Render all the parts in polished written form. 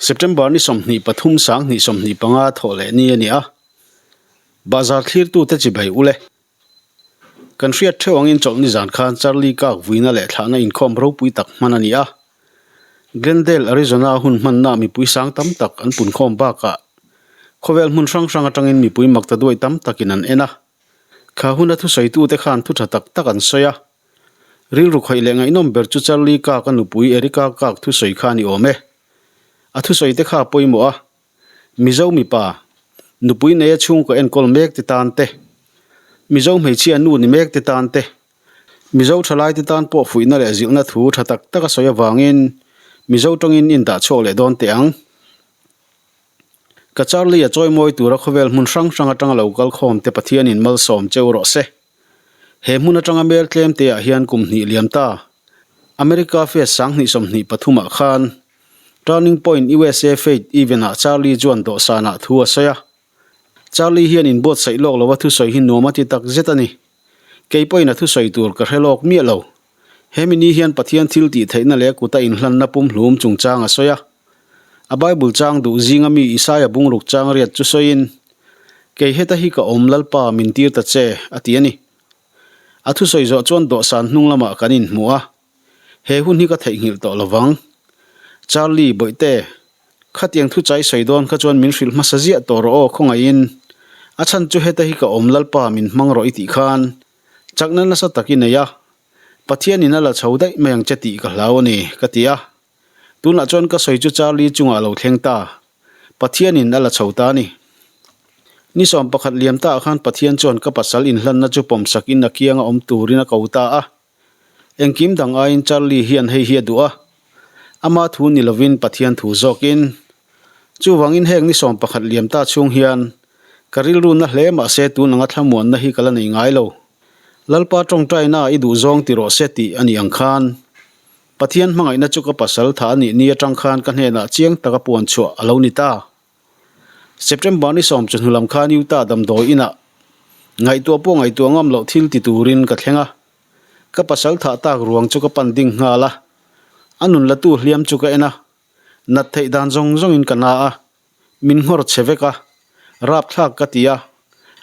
September ni 23 2025 thawh leh ni a ni a, Bahzar thlirtute chibai u le. Kan hriat theuh angin chawlhni zan khan Charlie Kirk vuina leh thlahna inkhawm ropui tak hman a ni a. Glendale, Arizona hun hmanna mipui sang tam tak an punkhawm bakah khawvel hmun hrang hrang atangin mipui makta duai tam takin an en a. Kha huna thusawitute khan thu tha tak tak an sawi a. Rilru khawih leh ngaihnawm ber chu Charlie Kirk-a nupui Erika Kirk thusawi kha a ni awm e. A thusawite kha a pawimawh a. Mizo mipa, nupui neia chhungkaw enkawl mek te tan te, Mizo hmeichhia nu ni mek te tan te, Mizo thalai te tan pawh fuihna leh zilhna thu tha tak tak a sawi avangin Mizo tawngin indah chhuak leh dawn teh ang. Ka Charlie a chawimawi tura khawvel hmun hrang hrang atanga lo kal khawm te Pathianin malsawm cheu rawh se. He hmun atanga mel tlem te ah hian kum hnih liam ta America Fest 2023 ah khan Turning Point usa Faith Event ah Charlie chuan dawhsan ah thu a sawi a. Charlie hian inbuatsaih lawk lova thusawi hi nuam a ti tak zet a ni. Kei pawhin a thusawi tur ka hre lawk miah lo. Hemi ni hian Pathian thil tih theihna leh kuta inhlanna pumhlum chungchang a sawi a. A Bible chang duh zinga mi Isaia bungruk chang riat chu sawiin, Kei heta hi ka awm Lalpa min tir ta che, a ti a ni. A thusawi zawh chuan dawhsan hnung lamah kan inhmu a. He hun hi ka theihnghilh tawh lovang. Charlie, Bawihte, khatiang thuchai sawi dawn kha chuan min hrilh hmasa ziah tawh rawh aw khawngaihin. A chhan chu heta hi ka awm Lalpa min hmang rawh i tih khan chakna nasa tak i nei a. Pathianin a la chho daih mai ang che tih ka hlau a ni, ka ti a. Tunah chuan ka sawi chu Charlie chungah a lo thleng ta. Pathianin a la chho ta a ni. Ni 11 liam taah khan Pathian chuan ka pasal inhlanna chu pawmsakin a kianga awm turin a ko ta a. Engkim dang aiin Charlie hian hei hi a duh a. Ama thu ni lovin Pathian thu zawkin. Chuvangin heng ni 11 liam ta chhung hian ka rilru na hle mahse tun anga thlamuanna hi ka la nei ngai lo. Lalpa tawngtaina i duh zawng ti rawh se tih a nih ang khan Pathian hmangaihna chu ka pasal tha a nih ni atang khan ka hnenah chiang taka puan chhuah a lo ni ta. September ni sawm chu hnulam khan Utah damdawi inah ngaihtuah pawh ngaihtuah ngam loh thil ti turin ka thleng a. Ka pasal thah tak ruang chu ka pan ding nghal a. A nun latu hliam chu ka en a. Nat theih dan zawng zawngin ka na a. Min nghawr che vek a, rapthlak ka ti a,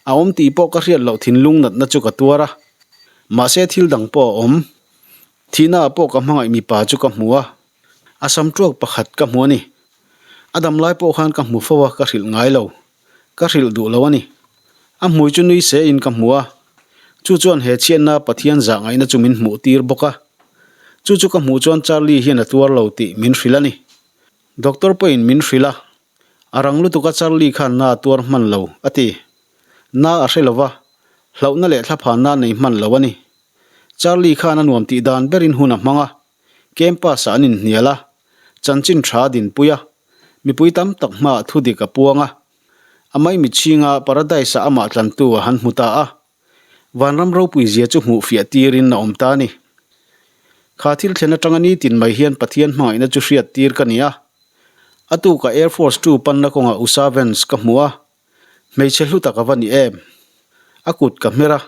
a awm tih pawh ka hriat loh thinlung natna chu ka tuar a, mahse thil dang pawh a awm. Thihna ah pawh ka hmangaih mipa chu ka hmu a, a sam tuak pakhat ka hmu a ni. A dam lai pawh khan ka hmu fo a, ka hrilh ngai lo, ka hrilh duh lo a ni. A hmui chu nui se in ka hmu a, chu chuan he chhiatna Pathian zah ngaihna chu min hmuh tir bawk a. Chu chu ka hmuh chuan Charlie hian a tuar lo tih min hrilh a ni. Doctor pawhin min hrilh a, a rang lutuk a Charlie khan na a tuar hman lo, a ti. Na a hre lo va, hlauhna leh thlaphanna a nei hman lo a ni. Charlie khan a nuam tih dan berin hun a hmang a, campus ah an inhnial a, chanchin tha a dinpui a, mipui tam tak hmaah thudik a puang a. A maimichhinga Paradise-ah amah tlantu a han hmu ta a. Vanram ropui zia chu hmuh fiah tirin a awm ta a ni. Kha thil thlen atanga nitin mai hian Pathian hmangaihna chu hriat tir ka ni a. A tukah Air Force Two panna kawngah Usa Vance ka hmu a, hmeichhe hlu tak a va ni em? A kut ka hmer a,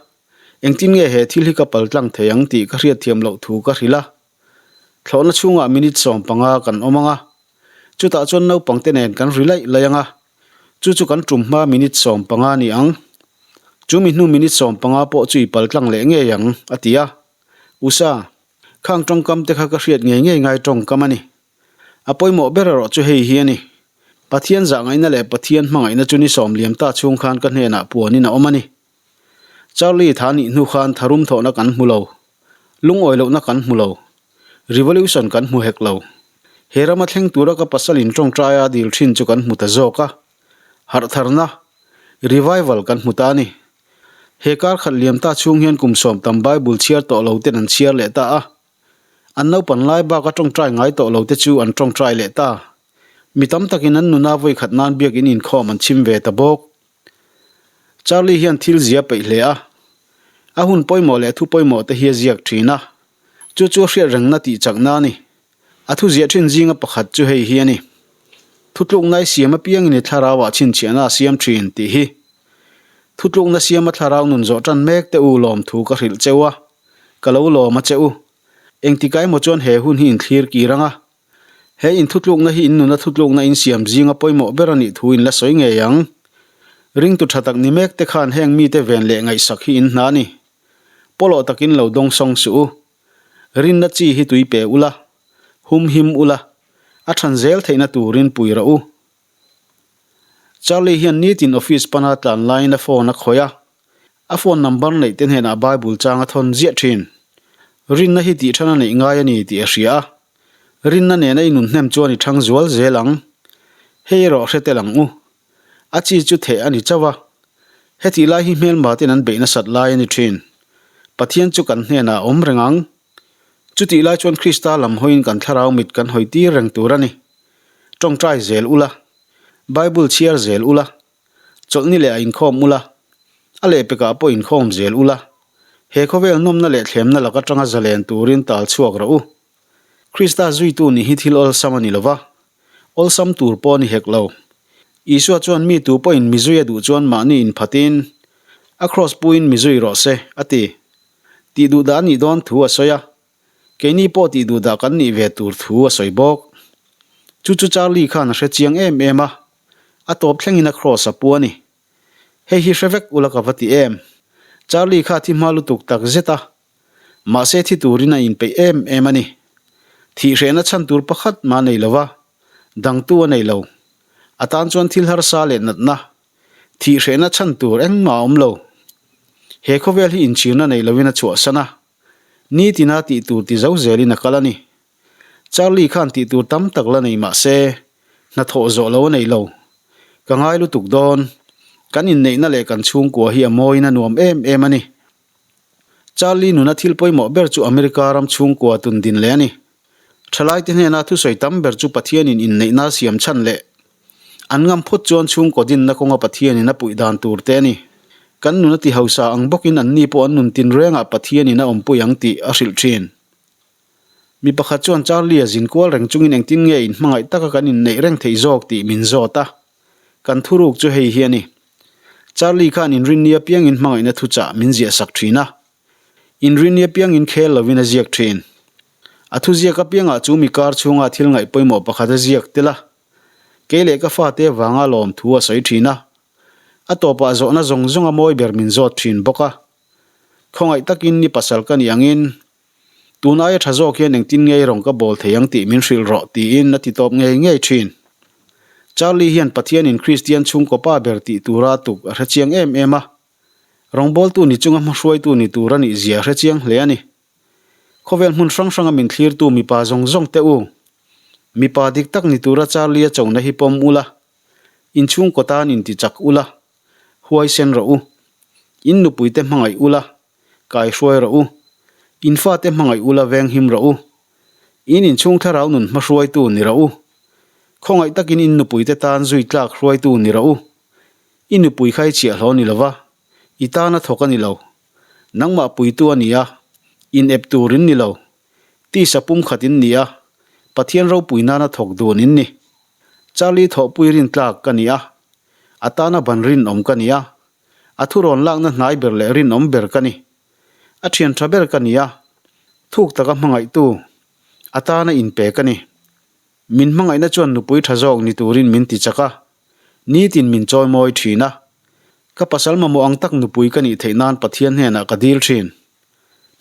engtin nge he thil hi ka paltlang thei ang tih ka hriatthiam loh thu ka hrilh a. Thlawhna chhungah minute 15 kan awm ang a, chutah chuan naupangte nen kan ri laih laih ang a, chu chu kan tum hma minute 15 a ni ang. Chu mi hnu minute 15 pawh chu i paltlang leh ngei ang, a ti a. Usa, khang tawngkam te kha ka hriat ngei ngei ngai tawngkam a ni. A pawimawh ber erawh chu hei hi a ni. Pathian zahngaihna leh Pathian hmangaihna chu ni sawm liam ta chhung khan ka hnenah puanin a awm a ni. Charlie tha nih hnu khan tharum thawhna kan hmu lo. Lungawi lohna kan hmu lo. Revolution kan hmu hek lo. He rama thleng tura ka pasalin tawngtaia dil thin chu kan hmu ta zawk a. Harhtharna, revival, kan hmu ta a ni. He kar khat liam ta chhung hian kum sawm tam Bible chhiar tawh lo ten an chhiar leh ta a. An naupan lai baka tawngtai ngai tawh lo te chu an tawngtai leh ta. Mi tam takin an nuna vawi khat nan biakin inkhawm an chhim ve ta bawk. Charlie hian thil zia peih hle a. A hun pawimawh leh thu pawimawh te hi a ziak thin a. Chu chu a hriat rengna tih chakna a ni. A thu ziah thin zinga pakhat chu hei hi a ni, Thutlukna i siam apiangin i thlarauah chhinchhiahna a siam thin tih hi. Thutlukna siama thlarau nun zawh tan mek te u lawmthu ka hrilh che u a, ka lo lawm a che u. Engtikah emaw chuan he hun hi inthlir kir ang a. He inthutlukna hi in nuna thutlukna in siam zinga pawimawh ber a nih thu in la sawi ngei ang. Ringtu tha tak ni mek te khan heng mite ven leh ngaihsak hi in hna a ni. Pawlawh takin lo dawng sawng suh u. Rinna chi hi tui pe ula, hum him ula, a than zel theihna turin pui rawh u. Charlie hian nitin office pana tlan laiin a phone a khawih a, a phone number neih te hnenah Bible chang a thawn ziah thin. Rinna hi tih than a neih ngai a ni tih a hria a, rinna nena i nun hnem chuan i thang zual zel ang. Hei erawh hre tel ang u. A chi chu theh a ni chauh a, hetih lai hi hmelma ten an beih nasat lai a ni thin. Pathian chu kan hnenah a awm reng ang. Chutih lai chuan Krista lam hawiin kan thlarau mit kan hawi tir reng tur a ni. Tawngtai zel ula, Bible chhiar zel ula, chawlhni leh a inkhawm ula, a lehpekah pawh inkhawm zel ula, he khawvel nawmna leh thlemna lak atanga zalen turin tal chhuak rawh u. Krista zuitu nih hi thil awlsam a ni lo va, awlsam tur pawh a ni hek lo. Isua chuan mi tu pawhin mi zui a duh chuan mahni inphatin a kraws puiin mi zui rawh se, a ti. Tih duhdah a nih dawn thu a sawi a, keini pawh tih duhdah kan nih ve tur thu a sawi bawk. Chu chu Charlie khan a hre chiang em em a, a tawp thlengin a kraws a pu a ni. Hei hi hre vek ula ka va ti em. Charlie kha thi hma lutuk tak zet a, mahse thi turin a inpeih em em a ni. Thih hrehna chhan tur pakhat mah a nei lo va, dangtu a nei lo. A tan chuan thil harsa leh natna, thih hrehna chhan tur engmah a awm lo. He khawvel hi inchhirna nei lovin a chhuahsan a, nitina tih tur ti zo zelin a kal a ni. Charlie khan tih tur tam tak la nei mah se, hnathawh zawh lo a nei lo. Ka ngai lutuk dawn. Kan inneihna leh kan chhungkua hi a mawiin a nuam em em a ni. Charlie nuna thil pawimawh ber chu America ram chhungkua tun din leh a ni. Thalaite hnena thusawi tam ber chu Pathianin inneihna siam chhan leh an ngam phawt chuan chhungkaw dinna kawnga Pathianin a puih dan tur te a ni. Kan nuna ti hausa ang bawkin anni pawh an nun tinrengah Pathianin a awmpui ang tih a hrilh thin. Mi pakhat chuan Charlie-a zin kual reng chungin engtin nge inhmangaih taka kan inneih reng theih zawk tih min zawt a. Kan thuruk chu hei hi a ni. Charlie khan inrinni apiangin hmangaihna thuchah min ziahsak thin a. Inrinni apiangin khel lovin a ziak thin. A thuziak apiangah chu mi kar chhunga thil ngaih pawimawh pakhat a ziak tel a. Kei leh ka fate avanga lawmthu a sawi thin a. A tawpah zawhna zawng zawnga mawi ber min zawt thin bawk a. Khawngaih takin ni pasal ka nih angin Tun aia tha zawk hian engtin ngei rawn ka bawl thei ang tih min hrilh rawh tiin a ti tawp ngei ngei thin. Charlie hian Pathianin Kristian chhungkaw pa ber tih tura tuk a hre chiang em em a. Rawngbawltu ni chunga hmahruaitu ni tur a nih zia a hre chiang hle a ni. Khawvel hmun hrang hranga min thlirtu mipa zawng zawng te u. Mipa dik tak ni tura Charlie a chona hi pawm ula. In chhungkaw tan inti chak ula. Huaisen rawh u. In nupuite hmangaih ula. Kai hruai rawh u. In fate hmangaih ula veng him rawh u. In inchhung thlarau nun hmahruaitu ni rawh u. Khawngaih takin in nupuite tan zui tlak hruaitu ni rawh u. I nupui kha i chhiahhlawh ni lova, i tana thawk a ni lo. Nangmah puitu a ni a, in ep tur in ni lo. Tisa pumkhat in ni a, Pathian ropui nana thawk dun in ni. Charlie thawhpui rintlak ka ni a, a tana ban rinawm ka ni a, A thurawn lakna hnai ber leh rinawm ber ka ni. A thian tha ber ka ni a, thuk taka hmangaihtu, a tana inpe ka ni. Min hmangaihna chuan nupui tha zawk ni turin min ti chak a, nitin min chawimawi thin a. Ka pasal mamawh ang tak nupui ka nih theih nan Pathian hnenah ka dil thin.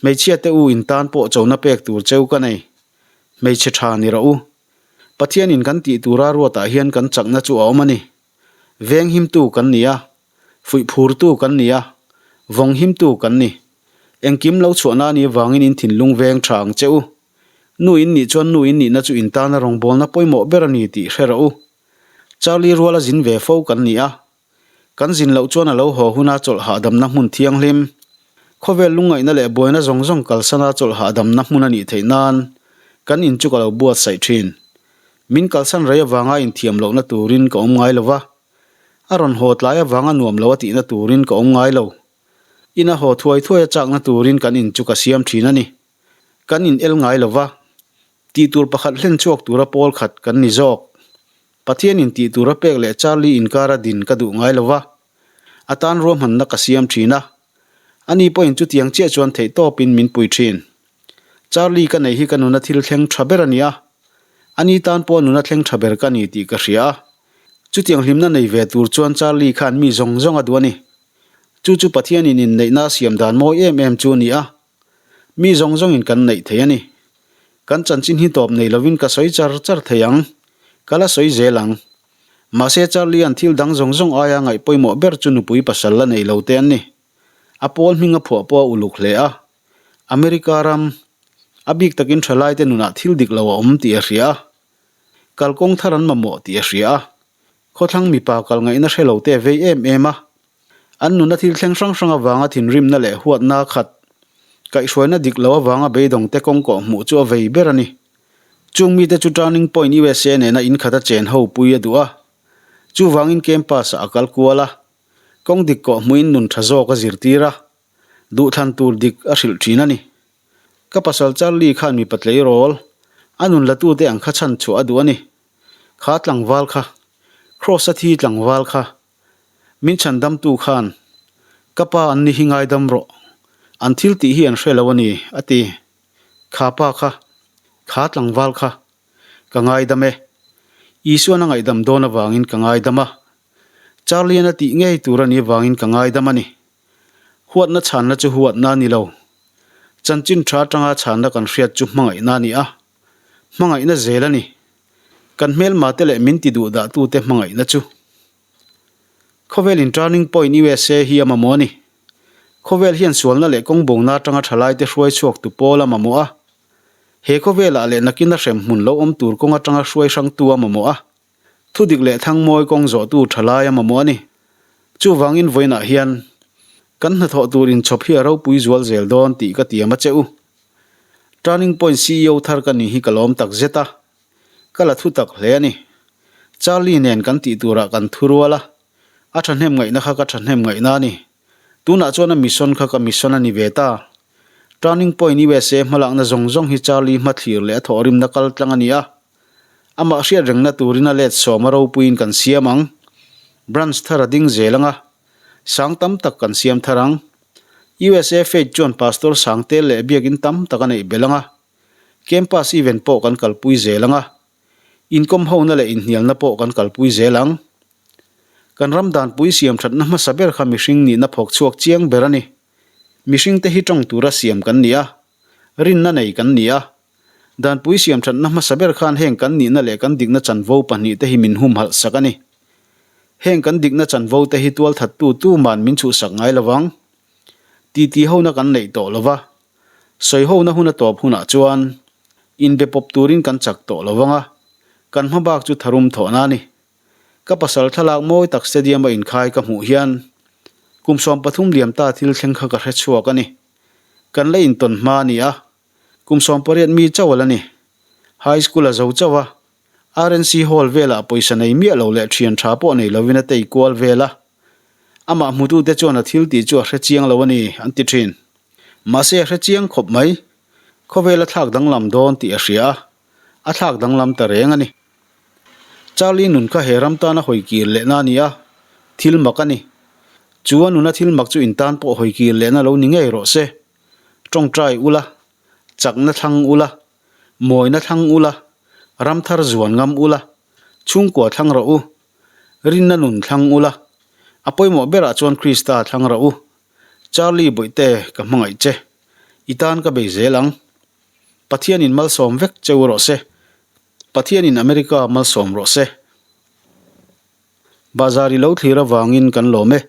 Hmeichhia te u in tan pawh chona pek tur cheu ka nei. Hmeichhe tha ni rawh u. Pathianin kan tih tura ruatah hian kan chakna chu a awm a ni. Venghimtu kan ni a, fuihphurtu kan ni a, vawnghimtu kan ni. Engkim lo chhuahna a nih avangin in thinlung veng tha ang che u. Nu in nih chuan nu in nihna chu in tana rawngbawlna pawimawh ber a ni tih hre rawh u. Charlie ruala zin ve fo kan ni a. Kan zin loh chuan a lo haw huna chawlh hahdamna hmun thianghlim, khawvel lungngaihna leh buaina zawng zawng kalsana chawlh hahdamna hmun a nih theih nan kan in chu ka lo buatsaih thin. Min kalsan rei avanga inthiam lohna turin ka awm ngai lo va, a rawn haw tlai avanga nuam lo a tihna turin ka awm ngai lo. Ina haw thuai thuai a chakna turin kan in chu ka siam thin a ni. Kan in el ngai lo va, tih tur pakhat hlen chhuak tura pawl khat kan ni zawk. Pathianin tih tura pek leh Charlie inkara din ka duh ngai lo va, a tan ruahmanna ka siam thin a. Ani pawhin chutiang chiah chuan theihtawpin min pui thin. Charlie ka nei hi ka nuna thil thleng tha ber a ni a. Ani tan pawh nuna thleng tha ber ka ni tih ka hria a. Chutiang hlimna nei ve tur chuan Charlie khan mi zawng zawng a duh a ni. Chu chu Pathianin inneihna a siam dan mawi em em chu a ni a. Mi zawng zawngin kan neih thei a ni. Kan chanchin hi tawp nei lovin ka sawi char char thei ang. Ka la sawi zel ang. Mahse Charlie-a'n thil dang zawng zawng aia ngaih pawimawh ber chu nupui pasal la nei lo te an ni. A pawl hming a phuah pawh a uluk hle a. America ram, a bik takin thalaite nunah thil dik lo a awm tih a hria a. Kalkawng thar an mamawh tih a hria a. Khawthlang mipa kal ngaihna hre lo te a vei em em a. An nuna thil thleng hrang hrang avanga thinrimna leh huatna khat, kaihhruaina dik lo avanga beidawngte kawng kawh hmuh chu a vei ber a ni. Chung mite chu Turning Point USA nena inkhata chen ho pui a duh a. Chuvangin campus-ah a kal kual a. Kawng dik kawh hmuhin nun tha zawk a zirtir a. Duhthlan tur dik a hrilh thin a ni. Ka pasal Charlie khan mipa tleirawl, a nun latute ang kha chhan chhuah a duh a ni. Kha tlangval kha, Kross-a thi tlangval kha, min chhan damtu khan, Ka pa an ni hi ngaidam rawh, an thil tih hi an hre lo a ni, a ti. Kha pa kha, kha tlangval kha, ka ngaidam e. Isuan a ngaihdam dawn avangin ka ngaidam a. Charlie-an a tih ngei tur a nih avangin ka ngaidam a ni. Huatna chhanna chu huatna a ni lo. Chanchin tha atanga chhanna kan hriat chu hmangaihna a ni a. Hmangaihna zel a ni. Kan hmelmate leh min ti duh dahtute hmangaihna chu. Khawvelin Turning Point USA hi a mamawh a ni. Khawvel hian sualna leh kawng bona atanga thalaite hruai chhuaktu pawl a mamawh a. He khawvelah leh nakina hrem hmun lo awm tur kawng atanga hruai hrangtu a mamawh a. Thudik leh thangmawi kawng zawhtu tha lai a mamawh a ni. Chuvangin vawiinah hian kan hnathawh tur inchhawp hi a ropui zual zel dawn tih ka tiam a che u. Turning Point ceo thar ka nih hi ka lawm tak zet a, ka la thu tak hle a ni. Charlie nen kan tih turah kan thu rual a, a thahnem ngaihna kha ka thahnem ngaihna a ni. Tunah chuan a mission kha ka mission a ni ve ta. Turning Point usa hmalakna zawng zawng hi Charlie hmathlir leh a thawhrimna kaltlang a ni a. Amah hriat rengna turin a let sawm a ropuiin kan siam ang. Branch thar a ding zel ang a, sang tam tak kan siam thar ang. USA Faith chuan Pastor Sangtel leh biakin tam tak a neih belh ang a. Campus event pawh kan kalpui zel ang a. Inkawm hona leh inhnialna pawh kan kalpui zel ang. Kan ram danpui siam thatna hmasa ber kha mihring nihna phawk chhuak chiang ber a ni. Mihringte hi tawng tura siam kan ni a. Rinna nei kan ni a. Danpui siamthatna hmasa ber khan heng kan nihna leh kan dikna chanvo pahnihte hi min humhalh sak a ni. Heng kan dikna chanvo te hi tualthattu tuman min chhuhsak ngai lo vang. Titi hona kan neih tawh lo va, sawi hona hun a tawp hunah chuan inbe pawp turin kan chak tawh lo vang a, kan hma bak chu tharum thawhna a ni. Ka pasal thlalak mawi tak stadium a inkhai ka hmuh hian kum 13 liam ta thil thleng kha ka hre chhuak a ni. Kan la intawn hma a ni a, Kum 18 mi chauh a la ni. High School a zo chauh a, RNC Hall velah pawisa nei miah lo leh thian tha pawh nei lovin a tei kual vel a. Amah hmutute chuan a thil tih chu a hre chiang lo a ni, an ti thin. Mahse a hre chiang khawp mai. Khawvel a thlak danglam dawn tih a hria a, a thlak danglam ta reng a ni. Charlie nun kha he ram tana hawi kir lehna a ni a, thil mak a ni. Chu a nuna thil mak chu in tan pawh hawi kir lehna lo ni ngei rawh se. Tawngtai ula, chakna thlang ula, mawina thlang ula, ram thar zuan ngam ula, chhungkua thlang rawh u, rinna nun thlang ula, a pawimawh berah chuan Krista thlang rawh u. Charlie Bawihte ka hmangaih che, i tan ka bei zel ang. Pathianin malsawm vek che u rawh se. Pathianin America malsawm rawh se. Bazar i lo thlir avangin kan lawm e.